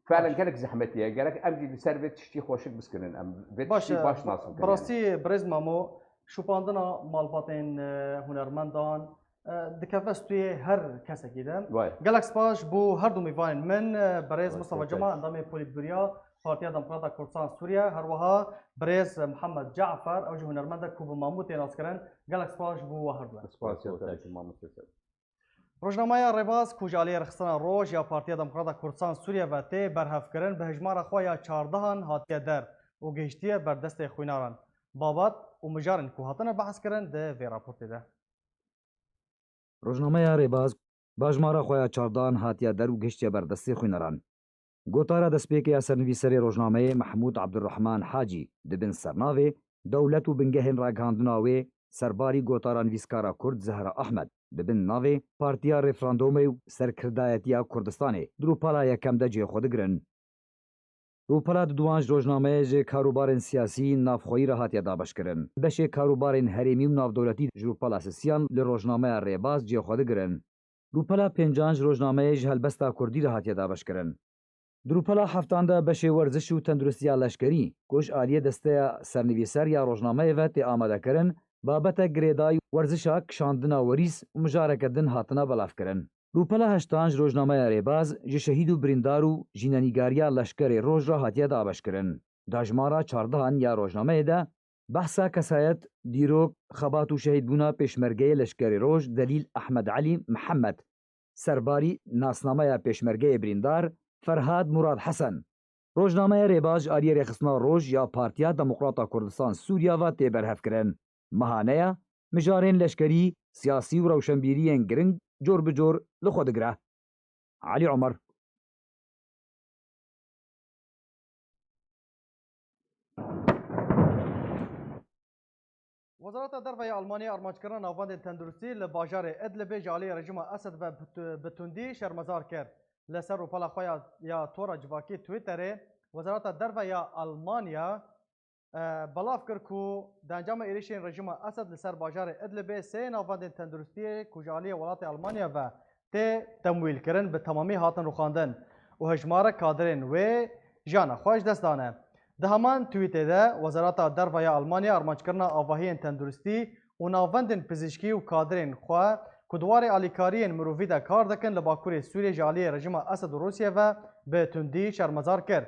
Felen gelek zehmetî ye. Gerek em jî li ser vê tiştî xweşik biskinin. Em vê Baş tiştî e, baş bi- nasin bi kirin yani. Rastî birêz Memo, şopandina malbatên, e, hunermendan, e, dikeve stûyê her kesekî de. Vay. Gelek spas ji bo her du mêvanên min, e, birêz Vay, Mustafa spas. Cema, endamê Polîtbûriya Partiya Demokrata Kurdistan Sûriye, her wiha birêz Mihemed Cafer, ew jî hunermend e ku bi Mamû tê naskirin. Gelek spas ji bo we her du. Spas, Spas, spas. Mamû Cafer. Rojnameya Rêbaz ku ji aliyê Rêxistina Roj ya Partiya Demokrata Kurdistan Sûriye ve tê berhevkirin, bi hejmara xwe ya çardehan hatiye der û gihiştiye ber destê xwînaran. Babat û mijarên ku hatine behskirin di vê raportê de. Rojnameya Rêbaz bi hejmara xwe ya çardehan hatiye der û gihiştiye ber destê xwînaran. Gotara destpêkê ya sernivîserê rojnameyê Mehmûd Abdurrahman Hacî di bin sernavê Dewlet û bingehên ragihandina wê, serbarî gotara nivîskara Kurd Zehra Ahmed, di bin navê Partiya Referandumê û Serkirdayetiya Kurdistanê di rûpela yekem de cihê xwe digirin. Rûpela diduwan ji rojnameyê ji karûbarên siyasî navxweyî re hatiye dabeşkirin. Beşê karûbarên herêmî û navdewletî ji rûpela sisiyan li rojnameya Rêbaz cihê xwe digirin. Rûpela pêncan ji rojnameyê ji helbesta Kurdî re hatiye dabeşkirin. Di rûpela heftan de beşê werziş û tenduristiya leşkerî, ku ji aliyê desteya sernivîser ya rojnameyê ve tê amadekirin, babetek girêdayî werzişa kişandina werîs û mijareke din hatine belavkirin. Rûpela heştan ji rojnameya Rêbaz ji şehîd û birîndar û jînenîgariya leşkerê Roj re hatiye dabeşkirin. Di hejmara çardehan ya rojnameyê de behsa kesayet, dîrok, xebat û şehîdbûna pêşmergeyê leşkerê Roj Delîl Ehmed Elî Mihemed, serbarî nasnameya pêşmergeyê birîndar Ferhad Murad Hesen. Rojnameya Rêbaz ji aliyê Rêxistina Roj ya Partiya Demokrata Kurdistan Sûriya ve tê berhevkirin. Mehaneya mijarên leşkerî, siyasî û rewşenbîriyên giring cor bi cor li xwe digire. Elî Omer. Wezareta Derve ya Almanyayê armanckirina navendên tenduristî li bajarê Idlibê ji aliyê rejîma Esed ve bi tu-, bi tundî şermezar kir. Li ser rûpela xwe ya, ya tora civakî Twitterê, Wezareta Derve ya Almanya, e, belav kir ku di encama êrişên rejîma Esed li ser bajarê Idlibê sê navendên tenduristiyê ku ji aliyê welatê Almanya ve tê temwîlkirin, bi temamî hatin rûxandin û hejmarek kadirên wê jiyana xwe ji dest dane. Di heman twîtê de, Wezareta Derve ya Almanya armanckirina avahiyên tenduristî û navendên pizîşkî û kadirên xwe ku di warê alîkariyên mirovî de kar dikin li Bakurê Sûriyê ji aliyê rejîma Esed û Rûsiyê ve bi tundî şermezar kir.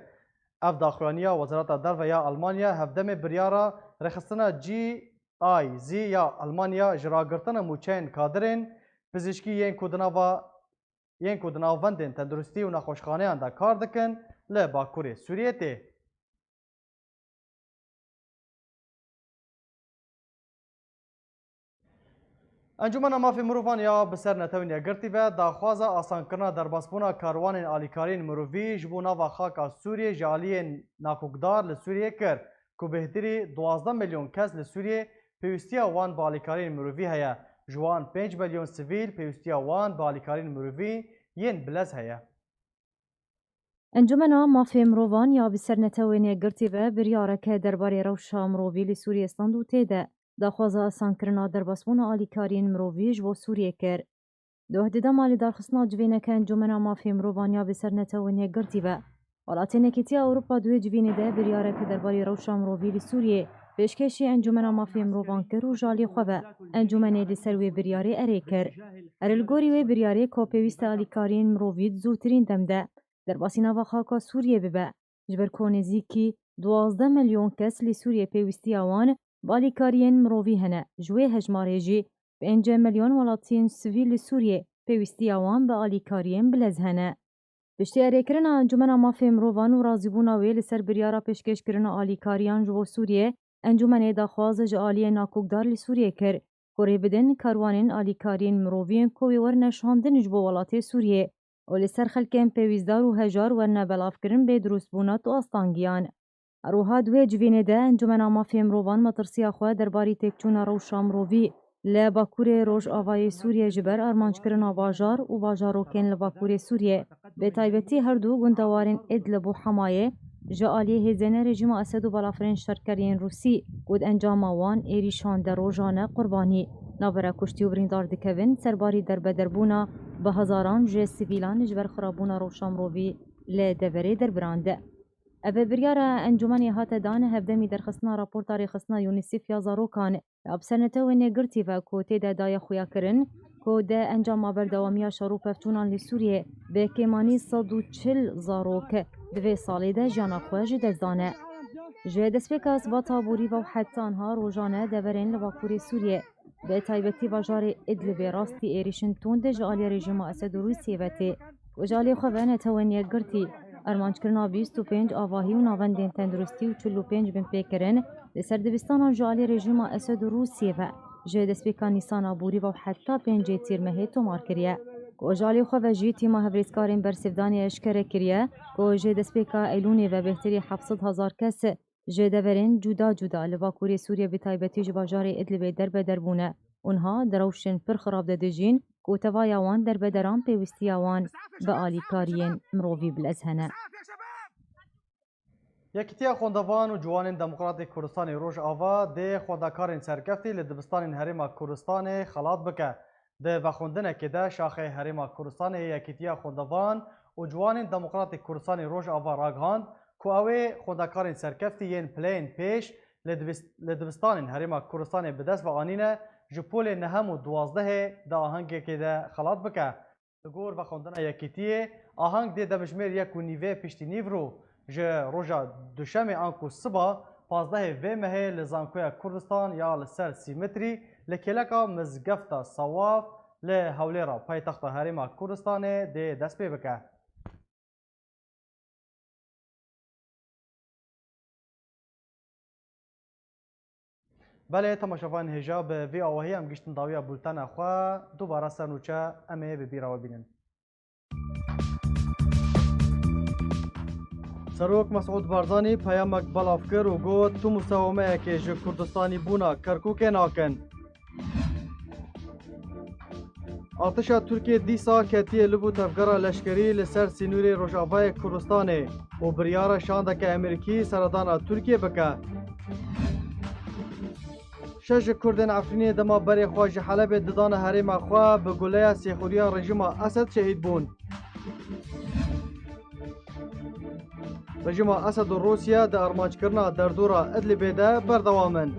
Ev daxuyaniya Wezareta Derve ya Almanya hevdemê biryara rêxistina G I Z ya Almanya ji ragirtina mûçeyên kadirên pizîşkî yên ku di nava, yên ku di navendên tenduristî û nexweşxaneyan de kar dikin, li Bakurê Sûriyê tê. Encûmena Mafê Mirovan ya bi ser Netewên Yekgirtî ve daxwaza asankirina derbasbûna karwanên alîkariyên mirovî ji bo nava xaka Sûriyê ji aliyên nakokdar li Sûriyê kir, ku bêhtirî duwazdeh milyon kes li Sûriyê pêwîstiya wan bi alîkariyên mirovî heye, ji wan pênc milyon sivîl pêwîstiya wan bi alîkariyên mirovî yên bilez heye. Encûmena Mafê Mirovan ya bi ser Netewên Yekgirtî ve biryareke derbarê rewşa mirovî li Sûriyê stand û tê de daxwaza asankirina derbasbûna alîkariyên mirovî ji bo Sûriyê kir. Di wehdê de malê darxistina civîneke Encûmena Mafê Mirovan ya bi ser Netewên Yekgirtî ve, Welatên Yekîtiya Ewropa di wê civînê de biryareke derbarê rewşa mirovî li Sûriyê pêşkêşî Encûmena Mafê Mirovan kir û ji alî xwe ve encûmenê li ser wê biryarê erê kir. Erê li gorî wê biryarê ku pêwîst e alîkariyên mirovî di zûtirîn dem de derbasî nava xaka Sûriyê bibe, ji ber ku nêzîkî duwazdeh milyon kes li Sûriyê pêwîstiya wan bi alîkariyên mirovî hene, ji wê hejmarê jî pênc milyon welatiyên sivîl li Sûriyê pêwîstiya wan bi alîkariyên bilez hene. Piştî erêkirina Encûmena Mafê Mirovan û razîbûna wê li ser biryara pêşkêşkirina alîkariyan ji bo Sûriyê, encûmenê daxwaz ji aliyê nakokdar li Sûriyê kir, ku rê bidin karwanên alîkariyên mirovî yên ku wê werine şandin ji bo welatê Sûriyê û li ser xelkên pêwîzdar û hejar werine belavkirin bê dirustbûna tu astangiyan. Her wiha di wê civînê de Encûmena Mafê Mirovan metirsiya xwe derbarî têkçûna rewşa mirovî li Bakurê Rojavayê Sûriyê ji ber armanckirina bajar û bajarokên li Bakurê Sûriyê, bi taybetî her du gundewarên Idlib û Hemayê, ji aliyê hêzên rejîma Esed û balafirên şerker yên Rûsî ku di encama wan êrîşan de rojane qurbanî, navbera kuştî û birîndar dikevin, serbarî derbederbûna bi hezaran ji sivîlan ji ber xirabûna rewşa mirovî li deverê derbirand. Ev biryara encûmenê hate dan hevdemî derxistina raporta rêxistina UNICEF ya zarokan. Ev bi ser netewên yekgirtî ve ku tê de daye xuyakirin ku di encama berdewamiya şer û pevçûnan li Sûriyê bi kêmanî sed û çil zarok di vê salê de jiyana xwe ji dest dane. Ji destpêka sibata borî ve û heta niha rojane deverên li bakurê Sûriyê, bi taybetî bajarê Idlibê rastî êrîşên tund ji aliyê rejîma Esed û Rûsiyê ve tê. Ku ji alî xwe ve netewên yekgirtî armanckirina bîst û pênc avahî û navendên tenduristî û çil û pênc binpêkirin li ser dibistanan ji alî rejîma Esed û Rûsiyê ve ji destpêka Nîsana borî ve û heta pêncê Tîrmehê tomar kiriye. Ku ji alî xwe ve jî tîma hevrêzkarên bersivdanê eşkere kiriye ku ji destpêka Eylûnê ve bêhtirî heft sed hezar kes ji deverên cuda cuda li bakurê Sûriyê bi taybetî ji bajarê Idlibê derbeder bûne û niha di rewşên pir xirab de dijîn ku tevaya wan derbederan pêwistiya wan bi alîkariyên mirovî bi lez hene. Yekîtiya Xwendevan û Ciwanên Demokratê Kurdistanê Rojava dê xwendekarên serkeftî li dibistanên Herêma Kurdistanê xelat bike. Di vexwendinekê de şaxê Herêma Kurdistanê yê Yekîtiya Xwendevan û Ciwanên Demokratê Kurdistanê Rojava ragihand ku ew ê xwendekarên serkeftî yên pileyên pêş li dibis-, li dibistanên Herêma Kurdistanê bi dest ve anîne, ji polê nehem û duwazdehê di ahengekê de xelat bike. Li gor vexwendina Yekîtiyê, aheng dê demjimêr yek û nîvê piştî nîvro ji roja Duşemê anku siba pazdehê vê mehê li Zankoya Kurdistan ya li ser sî metrî li kêleka Mizgefta Sewaf li Hewlêra paytexta Herêma Kurdistanê dê dest pê bike. Belê, temaşevanên hêja, bi vî awahî em giştin dawiya bultena xwe. Dubara ser nûçe, em ê bi bîra we bînin. Serok Mesûd Barzanî peyamek belav kir û got, tu musewemeyekê ji Kurdistanî bûna Kerkûkê nakin. Artişa Tirkiyê dîsa ketiye li bo tevgera leşkerî li ser sînorê Rojavayê Kurdistanê û biryare şandeke Amerîkî seredana Tirkiyê bike. Şeş ji Kurdên Efrînê dema berê xwe ji Helebê didane herêma xwe, bi guleya sêxuriya rejîma Esed şehîd bûn. Rejîma Esed û Rûsya di armanckirina derdora Idlibê de berdewam in.